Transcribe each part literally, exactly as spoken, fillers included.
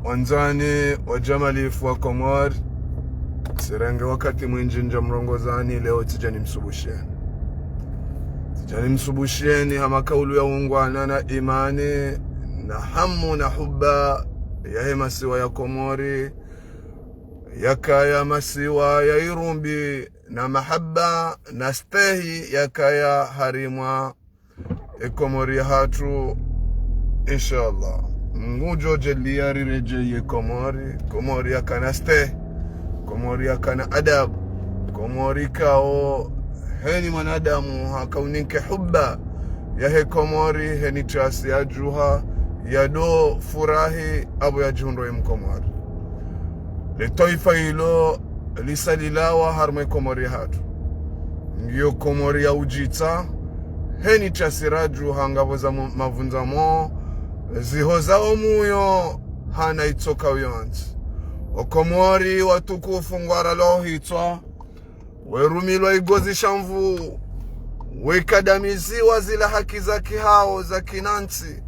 Wandzani wa djamalifu wa Komori, tsirenge wakati mwindji ndja mrongozani, leo tsidja nimsubusheni. Tsidja nimsubusheni ha makaulu ya ungwana na imani, na hamu na huba yahe masiwa ya Komori, yakaya masiwa ya irumbi, na mahaba, na stehi yakaya harimwa e Komori yahatru, inshallah. Mngu ngudjo djaaliya riredjeyi e Komori, Komori yakana stehi, Komori yakana adabu, Komori ikao heni mwanadamu hakauninke huba yahe Komori, heni tasi yadjuha, yado furahi, apvo yadjihundro ye Mkomori. Le twaifa ilo lisalilawa harumwa e Komori yahatru. Ngiyo Komori ya udjitsa, heni tasi radjuha ngapvo za mu-, mavundza mo, zihoza omuyo, hana itsoka uyonzi. O Komori watukufu ngwaralwao hitswa, werumilwa igozi sha nvu, wekadamiziwa zila haki za kihao za kinantsi,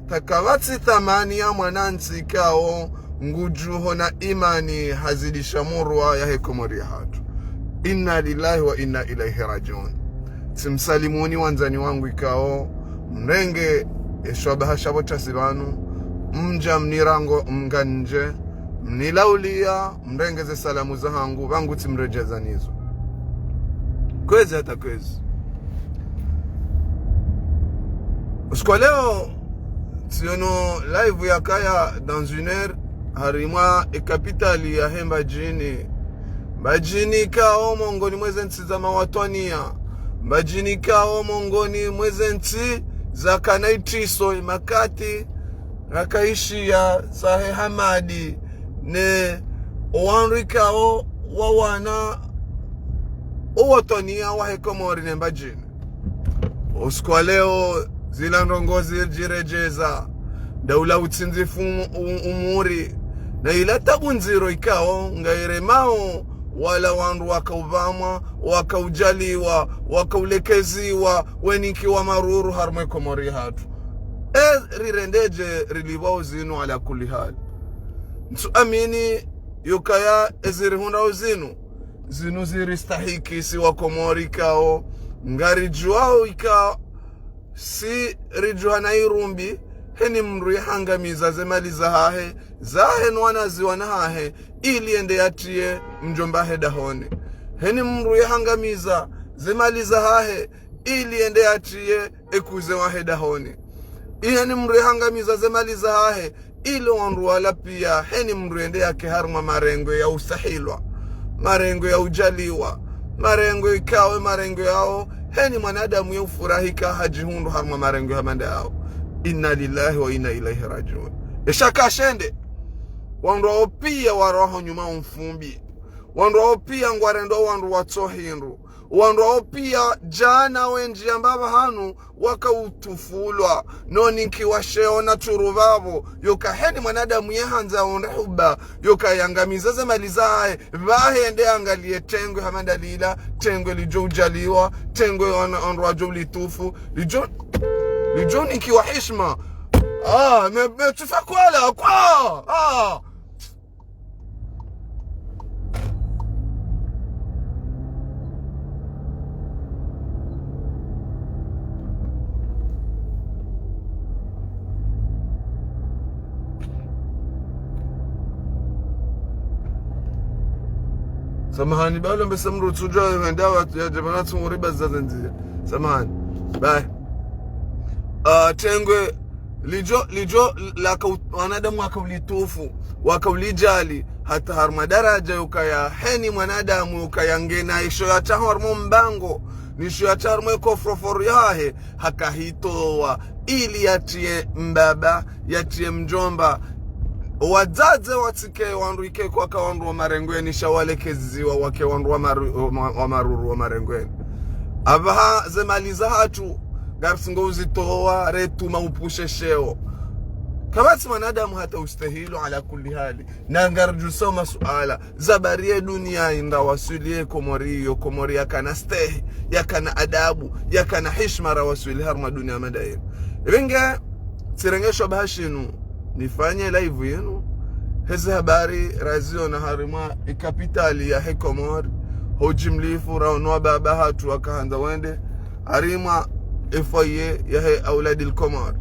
takapvatsi thamani ya mwanantsi ikao ngudjuho na imani hazidi sha murwa yahe Komori yahatru. Inna lillahi wa inna ilaihi rajiun. Tsimsalimuni wandzani wangu ikao mrenge eshwabaha sha pvo tasi pvanu, mdja mnirango mngandje, mnilauliya, mrenge ze salamu zahangu, pvangu tsimredjeza nizo. Kwezi hata kwezi. Usiku wa leo, tsiono live yakaya dans une heure, harimwa e kapitali yahe Mbadjini. Mbadjini ikao mongoni mweze ntsi za mawatwaniya. Mbadjini ikao mongoni mweze ntsi zakana itriso imakati rakaishiya Sahe Hamadi ne owandru ikao wawana owatwaniya wahe Komori ne Mbadjini. Usiku wa leo, zila ndrongoo zidjiredjeza, daula utsindzifu um-, um-, umuri, na ila tabu ndziro ikao ngairemao wala wandru wakaupvamwa, wakaudjaliwa, wakaulekeziwa, wenikiwa maruru harumwa e Komori yahatru. E rirendedje rilipvao zinu ala kulli hali. Ntsu amini yukaya ezirihundrao zinu, zinu ziristahiki si wa Komori ikao ngaridjuao ika si ridjuha na irumbi, heni mndru yehangamiza ze mali zahahe, zahe no wanazi wana hahe, ili yende yatiye mdjomba hahe dahoni. Heni mndru yehangamiza ze mali zahahe, ili yende yatiye e cousin wahe dahoni. Heni mndru yehangamiza ze mali zahahe, ili wandru wala piya, heni mndru yende yake harumwa marengwe ya usahilwa, marengwe ya udjaliwa, marengwe ikao marengwe yao, heni mwanadamu ya ufurahika hadjihundru harumwa marengwe hama nda yao. Inna lillahi wa inna ilaihi rajiun. Esha kashende, wandru wao piya waroho nyuma umfumbi. Wandru wao piya ngwarendao wandru watso hindru. Wandru wao piya djana wendji yamba pvahanu wakautufulwa, no ninkiwa sheo na turu pvapvo, yoka heni mwanadamu yehandza onde huba, yoka yangamiza ze mali zahe, pvahe yende yangaliye tengwe hama nda lila, tengwe lidjo udjaliwa, tengwe wan-, wandru wadjo ulitufu, lidjo, lidjo ninkiwa hishma. Ah, me, me tufa kwala, kwa! Ah! Samahani, balo mbese mndru tsudja wenda watu ya djamana tsunguri baza zenzi. Samahani. Bye. Ah, tengwe, lidjo, lidjo, laka u-, wanadamu wakaulitufu, wakaulidjali, hata harumwa daraja yukaya heni mwanadamu yukaya ngena isho yatsaho harumwa mbango, nisho yatsaho harumwa kofroforu yahe, hakahitowa, ili yatiye mbaba, yatiye mdjomba. Wadzadze watsike wandru ike kwaka wandru wa marengweni, sha walekeziwa wake wandru wa maru-, wa ma-, wa maruru wa marengweni. Apvaha ze mali zahatru, ngarisingo uzitowa, retuma upvushe sheo. Kapvatsi mwanadamu hata ustahilo ala kulli hali. Na ngaridjusa masuala, za bari ye duniya inda waswili ye Komori, yo Komori yakana stehi, yakana adabu, yakana hishma ra waswili harumwa duniya madairi. Ibenge, tsirenge shwabaha shinu, Nifanye live yinu, heze habari raziona harimwa ikapitali yahe Komori, ho jimlifu raonwa baba hatru wakahandza wende harimwa efoyer yahe Auladil Komori,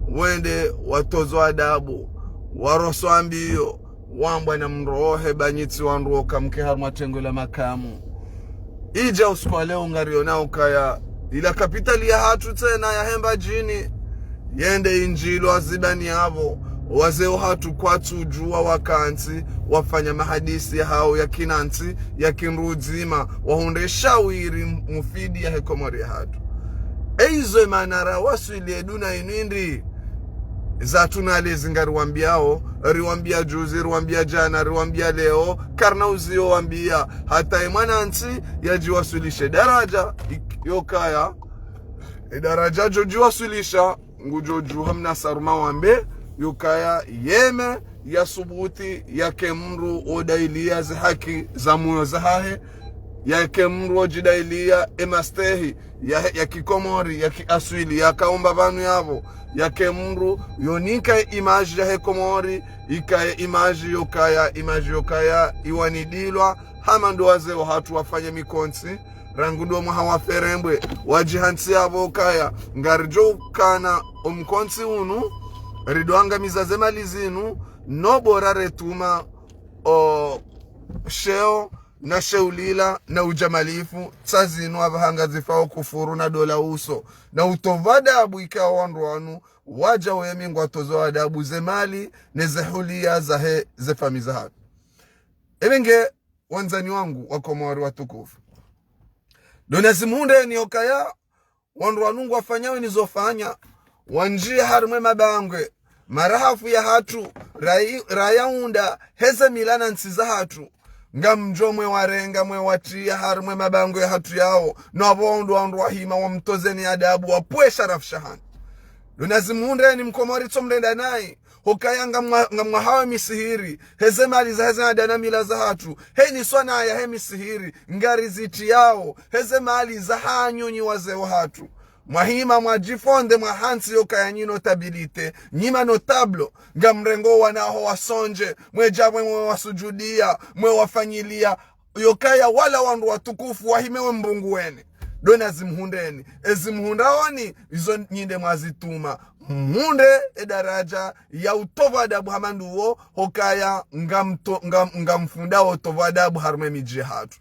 wende watozwa adabu, waroswa mbiyo, wambwa na mrohe banyitsi wandru woka mke harimwa tengwe la makamu. Idja usiku wa leo ngarionao ukaya ila kapitali yahatru tsena yahe Mbadjini yende injilwa zibani yapvo, wazee wahatru kwatsudjuwa wakantsi wafanya mahadisi yahawo ya kinantsi, ya kindru udzima, wahundre shawiri mufidi yahe Komori yahatru. Eizo emana rawaswili eduna inu indri, zatru nalezi ngariwambiao, riwambia juzi, riwambia jana, riwambia leo, karina uziyo wambia, hata emwanantsi yadjiwaswilishe daraja, ik-, yokaya, edaraja djodjiwaswilisha, ngudjodjuha mna saruma wambe, yokaya yeme, yasubuti, yake mndru odailiya zehaki za moyo zahahe, yake mndru ojidailia emastehi ya, ya kikomori, ya kiaswili, yakaomba pvanu yapvo, yake mndru yonika image yahe Komori, ikaye image yokaya, image yokaya iwanidilwa, hama ndo wazee wahatru wafanya mikontsi, rangu ndo mwaha wa ferembwe, wadjihantsi yapvo ukaya, ngaridjo ukana omkontsi unu, ridjoangamiza zemali zinu, no bora retuma, o, sheo, na sheulila, na ujamalifu, tsa zinu apvaha ngazifao kufuru na dola uso, na utopva adabu ikao wandru wanu, wadja wemi ngwatozwa adabu zemali, ne zehuliya zahe, zefami zahatru. Ebe nge, wandzani wangu, wakomori watukufu. Ndo nazimhundreni okaya, wandru wanu ngwafanyao enizofanya, wandjie harimwe mabangwe, marahafu yahatru, rai-, rayaunda, heze mila na ntsi zahatru, ngamdjo mwe warenga mwe watriya harimwe mabangwe yahatru yao, no apvo wandru wandru wahima wamtozeni adabu, wapvwe sharafu shahanu. Ndo nazimhundreni mkomori tso mrenda nayi, hokaya ngamwa-, ngamwahawe misihiri, heze mali za heze ada na mila zahatru, heni swana yahe misihiri, ngarizitriyao, heze mali zahanyu nyi wazee wahatru. Mwahima mwadjifonde mwahantsi yokaya nyi notabilité, nyi ma notable, ngamrengo wana waho wasondje, mwedja mwe mwe wasujudia, mwe wafanyiliya, yokaya wala wandru watukufu wahime wembunguweni. Ndo nazimhundreni. Ezimhundraoni, izo nyi nde mwazituma. Mhundre edaraja ya utopva adabu hama nduwo, hokaya ngamto-, ngam-, ngamfundao utopva adabu harimwe midji yahatru.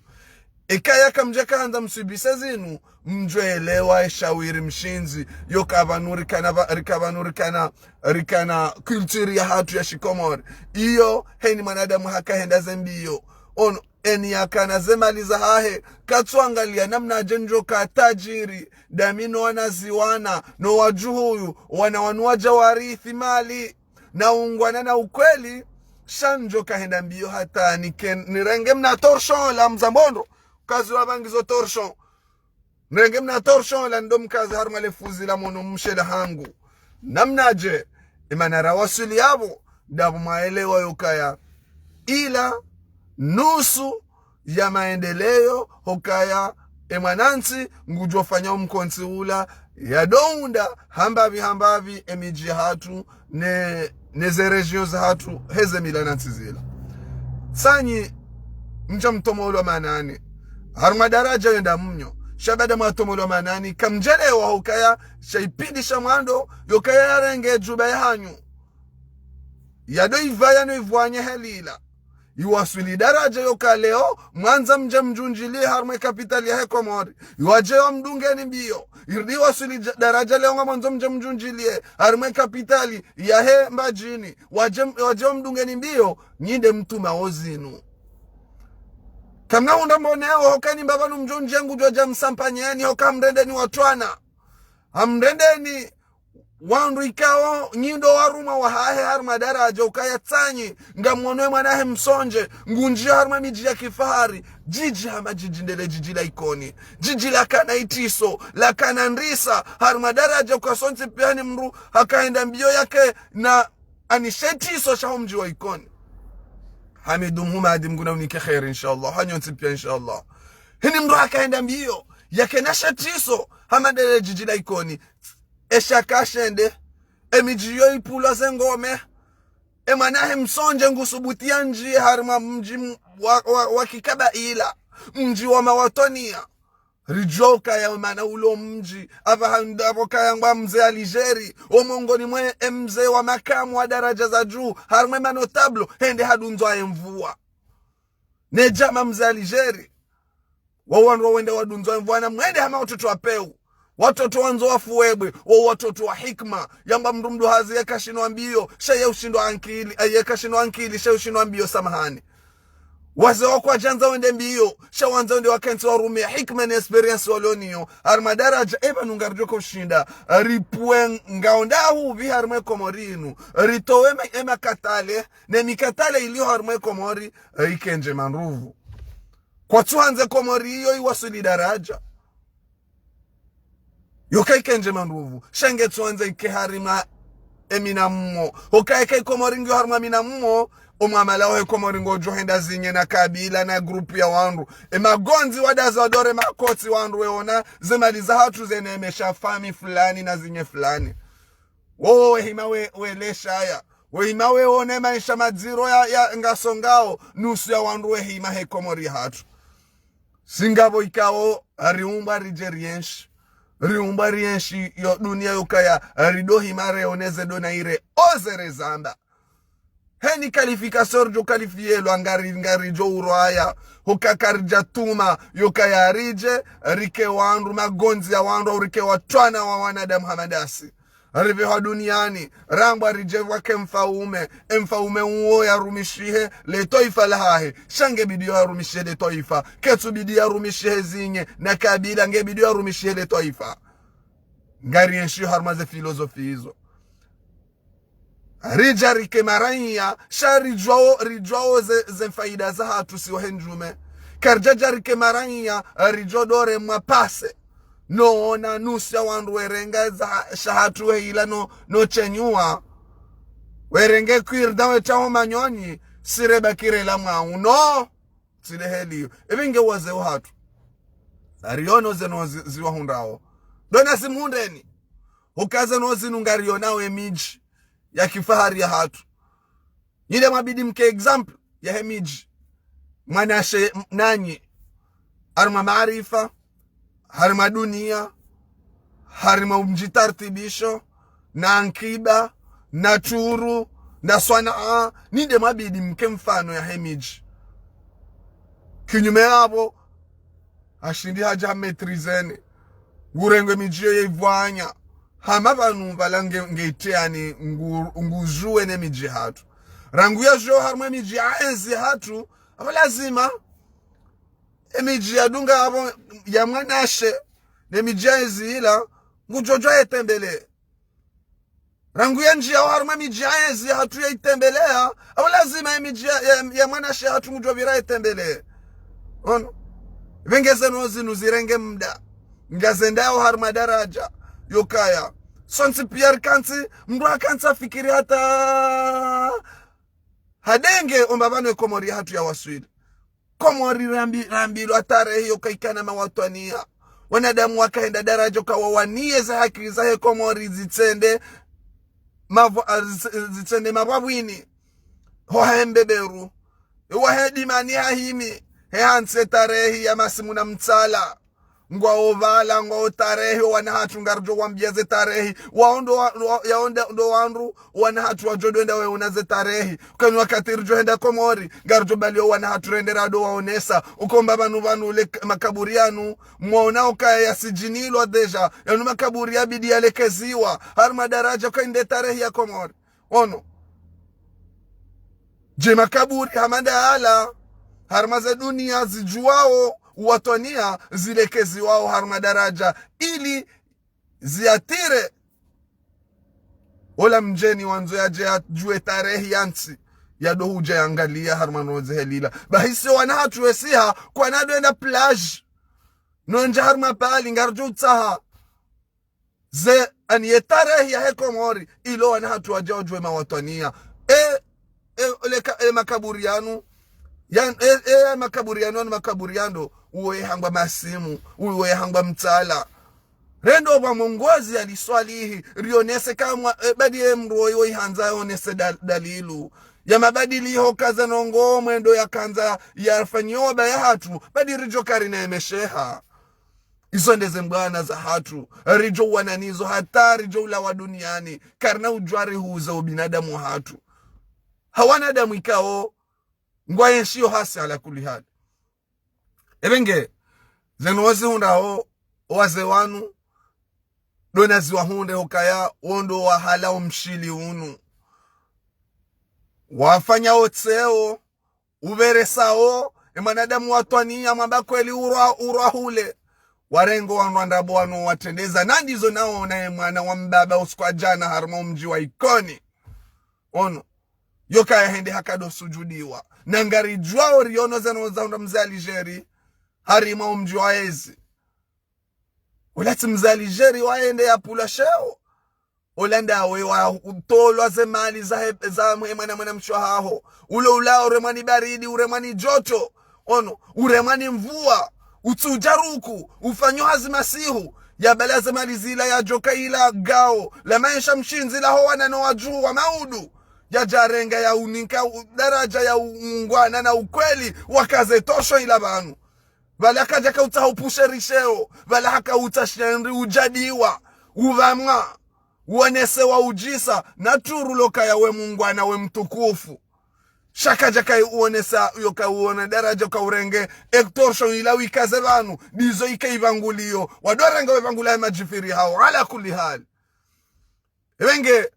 Ekaya kamdjakahandza mswibise zinu, mdjoelewa eshawiri mshindzi, yoka pvanu rikana pva-, rika pvanu rikana, rikana culture yahatru ya shikomori. Iyo, heni mwanadamu hakahenda zembiyo. Ono, eni yakana zemali zahahe, katsuangaliya namnadje ndjoka tajiri, dami no wanazi wana, no wadjuhu uyu, wana wanu wadja warithi mali, na ungwana na ukweli, sha ndjoka henda mbiyo hata nike-, nirenge mna torchon la mzambondo, kazi wabangizo torchon. Nirenge mna torchon la ndo mkazi harimwa lefuzi la mono mshe lahangu. Namnadje, emana rawaswili yapvo, ndapvo mwaelewa yokaya ila nusu ya maendeleo, hokaya emwanantsi ngudjofanya omkontsi ula, yadounda hambapvi hambapvi emidji yahatru, ne, ne ze région zahatru, heze mila na ntsi zila. Tsanyi, mdja mtomolwa manani. Harimwa daraja yenda mnyo. Sha baada mwatomolwa manani, kamdjelewa hokaya, sha ipindi sha mwando, yokaya yarenge djuba yahanyu. Yado ivaya no ivwanya helila. Iwaswili daraja yoka leo, mwandza mdje mdjundjiliye harimwe kapitali yahe Komori. Iwadje wamdungeni mbiyo. Iridi iwaswili dja-, daraja leo ngamwandzo mdje mdjundjiliye harimwe kapitali yahe Mbadjini. Wadje, wadje wamdungeni mbiyo, nyi nde mtuma ozinu. Kamna unda mboneo, hoka ni mbapvanu mdjundje ngudjodja msampanyeni, hoka mrendeni watwana. Hamrendeni wandru ikao nyi ndo warumwa wahahe harimwa daraja ukaya tsanyi, ngamwono emwanahe msondje, ngundjio harimwa midji ya kifahari, djidji hama djidji ndele djidji la Ikoni. Djidji lakana itriso, lakana ndrisa, harimwa daraja uka sontsi piya ni mndru, hakahenda mbiyo yake na anishe itriso shaho mdji wa Ikoni. Hamidu Mhumadi, Mngu na unike kheri, inshallah. Hanyu ntsi piya, inshallah. Hini mndru hakahenda mbiyo, yake na she itriso, hama ndele djidji la Ikoni. Esha kashende, emidji yo ipvulwa ze ngome, E mwana he msondje ngusubutu yandjiye harimwa mdji m-, wa, wa, wa kikabaila, mdji wa mawatwaniya. Ridjuwa ukaya mana ulo mdji, apvaha ndapvo kaya ngwa mze Aligérie, omongoni mwe e mze wa makamu wa daraja za juu, harimwa e manotable, hende hadundzwa ye mvua. Ne djama mze Aligérie. Wo wandru wawende wadundzwa ye mvua na mwende hama watoto wa pewu. Watoto wandzo wafuwebwe, wo watoto wa hikima. Yamba mdru mdru hazi ye kashinwa mbiyo, sha ye ushindwa ankili, eh, ye kashinwa ankili, sha ye ushindwa mbiyo samahani. Wazee wakwadjandza wende mbiyo, sha wandza wende wakentsi warume, hikima ne expérience walo niyo. Harimwa daraja, eba nungaridjo ko ushinda. Ripvwe ngaonda hupvi harimwa e Komori inu. Ritowe ma-, e makatale, ne mikatale iliyo harimwa e Komori, eh, ikendje manruvu. Kwatsuhandze Komori iyo iwaswili daraja. Yoka ikendje manruvu. Sha ngetsuhandze ike harimwa e mina mmo. Hoka ike Komori ngiyo harimwa mina mmo. Omwamala wahe Komori ngodjo henda zinye na kabila na groupe ya wandru. E magondzi wadaza wadore makotsi wandru weona. Ze mali zahatru zenemesha fami fulani na zinye fulani. Wowo wehima we, weleshaya. Wehima weone maesha madziro ya, ya ngasongao, nusu ya wandru wehima he Komori hatru. Singapvo ikao, riumbwa ridje rienshi. Riumbwa rienshi yo dunia yokaya, rido hima reoneze dona ire, oze rezamba. Heni qualification ridjo qualifielwa ngari, ngaridjo urwaya. Hoka karidja tuma, yokaya ridje, rike wandru, magondzi ya wandru, au rike watwana wa wanadamu hamadasi. Ripvehwa duniani, rambwa ridje pvwake mfaume, e mfaume uwo yarumishihe le twaifa lahahe, sha nge bidiyo yarumishihe le twaifa, ketsu bidiyo yarumishihe zinye, na kabila nge bidiyo yarumishihe le twaifa. Ngarienshiyo harumwa ze filozofi izo. Ridja rike maraiya, sha ridjwao, ridjwao ze, ze faida zahatru si wahe ndjume. Karidjadja rike maraiya, ridjo dore mwa pase. Noona nusu ya wandru werenga za shahatru wehila no, no chenyuwa. Werenge kwirda wetaho manyonyi, sireba kirela mwau. No! Tsileheliyo. Ebe nge wazee wahatru. Ariono zeno zi, ziwahundrao. Dona zimhundreni. Hoka zeno zinu ngarionao e midji ya kifahari yahatru. Nyi nde mwabidi mke exemple yahe midji. Mwanashe m-, nanyi. Harumwa maarifa, harumwa dunia, harumwa umjitartibisho, na ankiba, na turu, na swanaa, nyi nde mwabidi mke mfano yahe midji. Kinyume yapvo, hashindi hadja maîtriseni. Ngurengwe midji yo yeivwanya. Hama pvanu pvala nge, nge iteani ngu, nguzuwe ne midji hatru. Rangu yazuwe harumwa e midji ya enzi hatru, apvo lazima e midji yadunga apvo ya mwanashe, ne midji ya enzi ila, ngudjodjo yetembele. Rangu yandjiya harumwa e midji ya enzi hatru yaitembelea, apvo lazima e midji ya, ya, ya mwanashe hatru ngudjo pvira yetembele. Ono. Ebe nge zeno zinu zirenge mda. Ngazendao harumwa daraja. Yokaya. Sontsi piya rikantsi, mdru hakantsi afikiri hata hadenge omba pvanu e Komori hatru yawaswili. Komori rambi, rambilwa tarehi yoka ikana mawatwaniya. Wanadamu wakahenda daraja yoka wawaniye ze haki zahe Komori zitsende mavwa, a, zits-, zitsende mavwabwini. Ho hembeberu. Ewa he dimani hahimi. He hantsi e tarehi ya masimu na mtsala. Ngwao pvala, ngwao tarehi, owana hatru ngaridjo wambiya ze tarehi. Wao ndo wa, wa, yao nda, ndo wandru, owana hatru wadjo dwenda weona ze tarehi. Ukani wakati ridjo henda Komori, ngaridjo bali owana hatru rende rado waonesa. Ukomba pvanu pvanu le k-, makaburi yanu, mwaona ukaya yasijinilwa déjà. Yanu makaburi yabidi yalekeziwa. Harumwa daraja uka inde tarehi ya Komori. Ono. Je makaburi hama nda yala, harumwa ze dunia zijuwao, uwatwaniya, zilekeziwao harumwa daraja, ili ziatire ola mdjeni wandzo yadje yadjuwe tarehi ya ntsi, yado hudja yangaliya harumwa no ze helila. Bahisi owana hatru wesiha, kwana dwenda plage. No ndja harumwa pvali, ngaridjo utsaha. Ze, ani ye tarehi yahe Komori, ilo wana hatru wadja wadjuwe mawatwaniya. E, e, le ka-, e makaburi yanu, yan-, e, e makaburi yanu, yanu makaburi yando, uwo yehangwa masimu, uwo yehangwa mtsala. Rende opvwa mwongozi yaliswalihi, rionese kamwa, e, badi ye mdru oyi oyihandza yonese dal-, dalilu ya mabadiliho kaza nongo mwendo yakandza yafanyiwa baya hatru, badi ridjo kari na emesheha. Izo ndeze mbwana za hatru, ridjo uwana nizo hata ridjo ulawa duniani, karina udjwari huze ubinadamu hatru. Ha wanadamu ikao, ngwayenshio hasi ala kulli hali. Ebe nge, zenu wazihundrao, owaze wanu, ndo naziwahundre hukaya, wondo wahala omshili unu. Wafanya otseo, uberesao, emwanadamu watwaniya mwamba kweli urwa, urwa hule. Warengo wandru wa ndrabo wanu watrendeza, nandizo naona emwana wa mbaba usiku wa djana harumwa omdji wa Ikoni. Ono. Yokaya hende hakado sujudiwa. Na ngaridjuwao riono zeno zahundra mze Aligérie, harumwa omdji wa ezi. Ola tsi mze Aligérie wahende yapvulwa sheo. Ola ndawe watolwa ze mali za he-, za mwe mwana mwana mshe wahaho. Ulo ulao uremwa ni baridi, uremwa ni djoto. Ono, uremwa ni mvua. Utsudja ruku, ufanyo hazi masihu. Yabala ze mali zila yadjoka ila gao la maesha mshindzi laho wana no wadjuhu wa maudu. Yadjarenga ya uninka u-, daraja ya u-, ungwana na ukweli wakaze tosho ila pvanu. Pvala kadjaka utsaha upvushe risheo, pvala haka utsaha shendri udjadiwa, upvamwa, uonesewa udjisa, na turu lokaya we mungwana we mtukufu. Sha kadjaka uonesa, yoka uona daraja ka urenge, extorsion ila wikaze pvanu, ndizo ike ipvanguliyo, wadorenge wepvangula ya madjifiri hao, ala kulli hali. Ebe nge,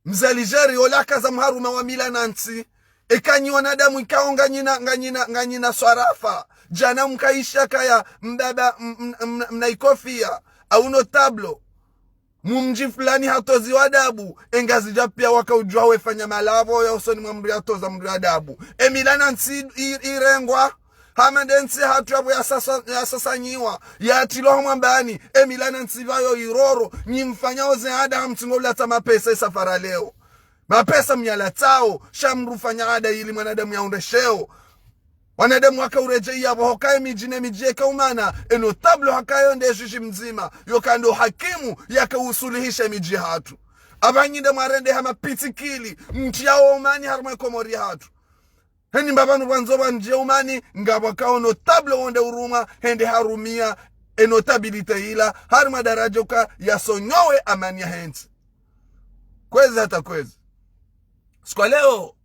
mze Aligérie, ola kaza mharuma wa mila na ntsi. Eka nyi wanadamu ikao nganyina, nganyina, nganyina swarafa. Djana mkaisha kaya mbaba, m-, m-, m-, mna ikofia. Au notable. Mumdji fulani hatoziwa adabu. E Ngazidja pia waka udjuwa wefanya malapvo ya usoni mwa mdru yatoza mdru adabu. E mila na ntsi i-, irengwa. Hama nde ntsi hatru yapvo yasasa-, yasasanyiwa, yatrilwa ho mwambani, e mila na ntsi pvayo iroro, nyi mfanyao ze ada ha mtsingo ulatsa mapesa isafara leo. Mapesa mnyalatsao, sha mdru ufanya ada ili mwanadamu yaundre sheo. Wanadamu waka uredjei yapvo hoka emidji ne midji yeka umana, e notable hakayo nde jiji mdzima, yoka ndo hakimu yaka usuluhisha emidji hatru. Apva nyi nde mwarendeha mapitsikili, mtriyao umani harumwa e Komori hatru. Heni mbapvanu pvandzo pvandje umani, ngapvwakao notable wonde urumwa, hende harumia, e notabilité ila, harumwa daraja uka yasonyowe amani ya hentsi. Kwezi hata kwezi. Siku wa leo,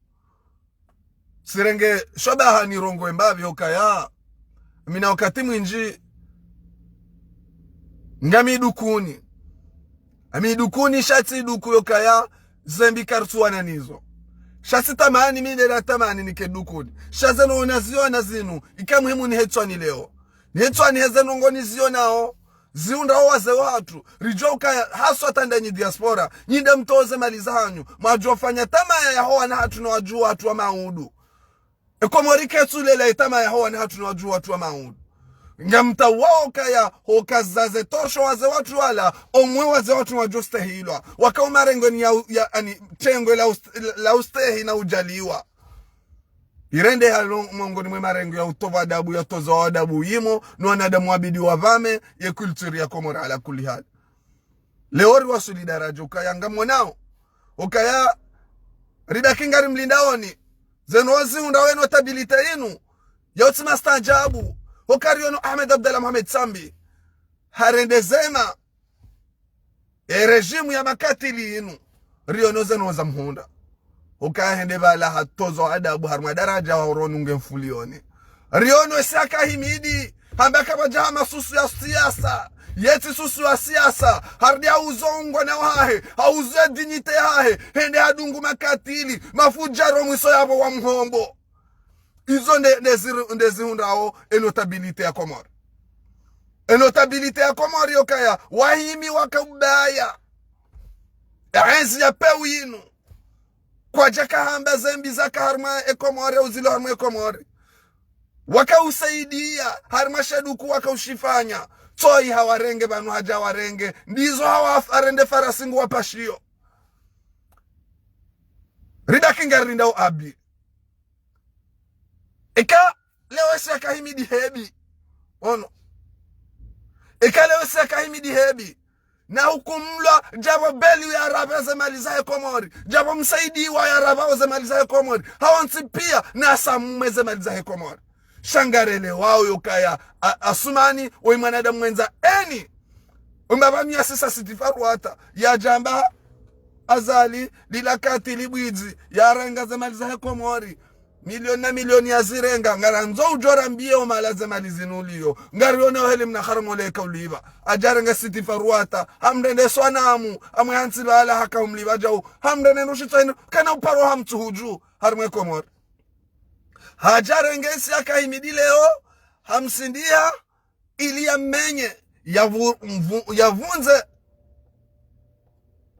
sirenge shwabaha nirongowe mbapvi yokaya. Mina wakati mwindji, ngami dukuni. Ami dukuni sha tsi duku yokaya zembi karitsuwana nizo. Sha tsi tamani mi nde na tamani nike dukuni. Sha zeno ona ziona zinu, ika muhimu nihetswani leo. Nihetswani heze ndrongo nizionao, zihundrao waze watru, ridjuwa ukaya haswa hata ndanyi diaspora, nyi nde mtoze mali zahanyu, mwadjofanya tamaya yaho wana hatru no wadjuhu watru wa maudu. E Komori ketsulela e tamaya yaho wana hatru no wadjuhu watru wa maudu. Ngamtawao kaya hoka zaze tosho waze watru wala, omwe waze watru wadjostehilwa. Waka umarengweni ya u-, ya, ani, tengwe la ust-, la ustehi na udjaliwa. Irende halo mongoni mwe marengo ya utowa adabu, ya toza wa adabu yimo, no wanadamu wabidi wapvame, ye culture ya Komori ala kulli hali. Leo riwasuli daraja ukaya ngamwonao. Ukaya rida kingari mlindaoni. Zeno wazihundra we notabilité inu. Ya utsi mastaajabu. Uka riono Ahmed Abdallah Mohamed Sambi harende zema. E régime ya makatili inu. Riono zeno zamhundra. Ukaya hende pvala hatozo adabu harumwa daraja wa uroni unge mfulioni. Riono esi akahimidi, hamba kapvadja ha masusu ya siasa. Yetsi susu ya siasa, harudi hauzo ungwana wahahe, hauzo dignité yahahe, hende hadungu makatili, mafudjaro mwiso yapvo wa mhombo. Izo nde, nde ziri-, nde zihundrao e notabilité ya Komori. E notabilité ya Komori yokaya, wahimi waka ubaya. Enzi ya peu inu. Kwadjaka hamba zembi zaka harumwa e Komori, uzilo harumwa e Komori. Waka usaidia, harumwa she duku waka ushifanya. Tsoi hawarenge pvanu hadja warenge. Ndizo hawa f-, arende farasi ngu wapashiyo. Rida kingari rindao abi. Eka leo esi akahimidi hebi. Ono. Eka leo Sia Kahimidi hebi, na hukumlwa, djapvo Belu yarapva ze mali zahe Komori, djapvo Msaidiwa yarapvao ze mali zahe Komori, hawontsi pia na Samumwe ze mali zahe Komori. Sha ngarelewao yokaya, a-, Asumani, oyi mwanadamu mwendza eni. Umba pvanu yasisa Sitti Farouata, yadjamba Azali, lila katili bwidzi, yarenga ze mali zahe Komori. Milioni na milioni yazirenga, ngarandzo udjo rambiye omala ze mali zinu uliyo. Ngariono heli mna haramoleka ulipva. Adjarenga Sitti Farouata, hamrende swanamu, amwe hantsi pvala haka umlipva djau, hamrende nushitswa inu, kana uparo hamtsuhudju, harimwe Komori. Hadjarenge Sia Kahimidi leo, hamsindiha, ili yamenye, yavu-, mvu-, yavundze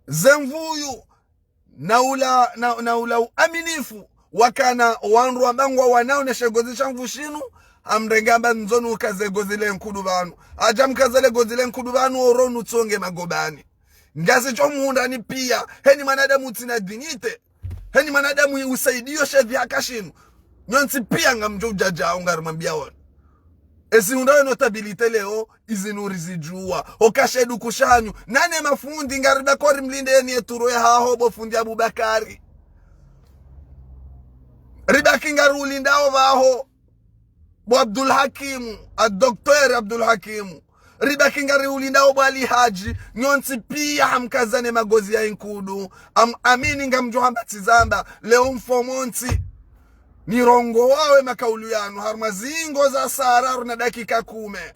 ze mvuyu, na ula, na, na ula uaminifu, wakana wandru wamba ngwawanao ne shegozi sha nvu shinu, hamrenge amba ndzo nukaze gozi le nkudu pvanu. Hadja mkaza le gozi le nkudu pvanu, oro nutsonge magobani. Ngasi tso muhundrani pia, heni mwanadamu utsina dignité. Heni mwanadamu usaidiyo shedhi haka shinu. Nyontsi pia ngamdjo udjadja, ngarimwambia wona. Ezi hundra we notabilité leo, izi nuri zidjuwa. Oka shedu kushanyu. Nane mafundi ngaribaki ori mlinde yeni eturo ya haho bo fundi Abubakari. Ribaki ngari ulindao pvaho bo Abdul Hakimu, a docteur Abdul Hakimu. Ribaki ngari ulindao bo Ali Hadji, nyontsi pia hamkazane magozi ya inkudu. Am-, amini ngamdjo hamba tsizamba, leo mfomontsi. Nirongowawe makaulu yanu, harumwa zingo za saa raru na dakika kume.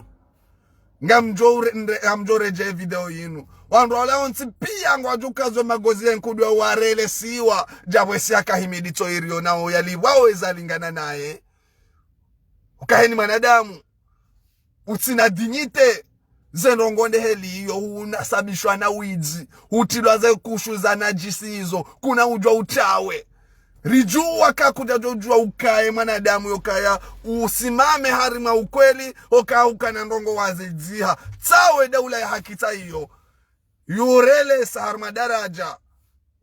Ngamdjo ure-, nre-, ngamdjo redje video yinu. Wandru wala wontsi pia ngwadjukazwe magozi ya inkudu ya warelesiwa, djapvo Sia Kahimidi tso iriyo nao yalipvwao eza lingana naye. Oka heni mwanadamu utsina dignité, ze ndrongo nde heli iyo, unasabishwa na widzi, utilwa ze kushu za nadjisi izo, kuna udjwa utawe. Ridjuwa ka kudjadjo udjuwa ukaye mwanadamu yokaya, usimame harimwa ukweli, oka ukana ndrongo wazedziha. Tsawe daula ya haki tsa iyo. Yurelesa harimwa daraja.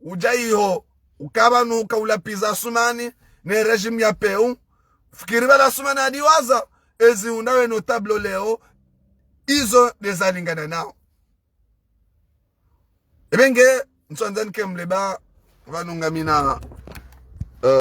Udja iho, ukapvanu uka ulapviza Asumani, ne régime ya peu. Fikiri pvala Asumani adiwaza, ezi hundra we notable leo, izo ndeza lingana nao. Ebe nge, ntswandza nike mleba, pvanu ngamina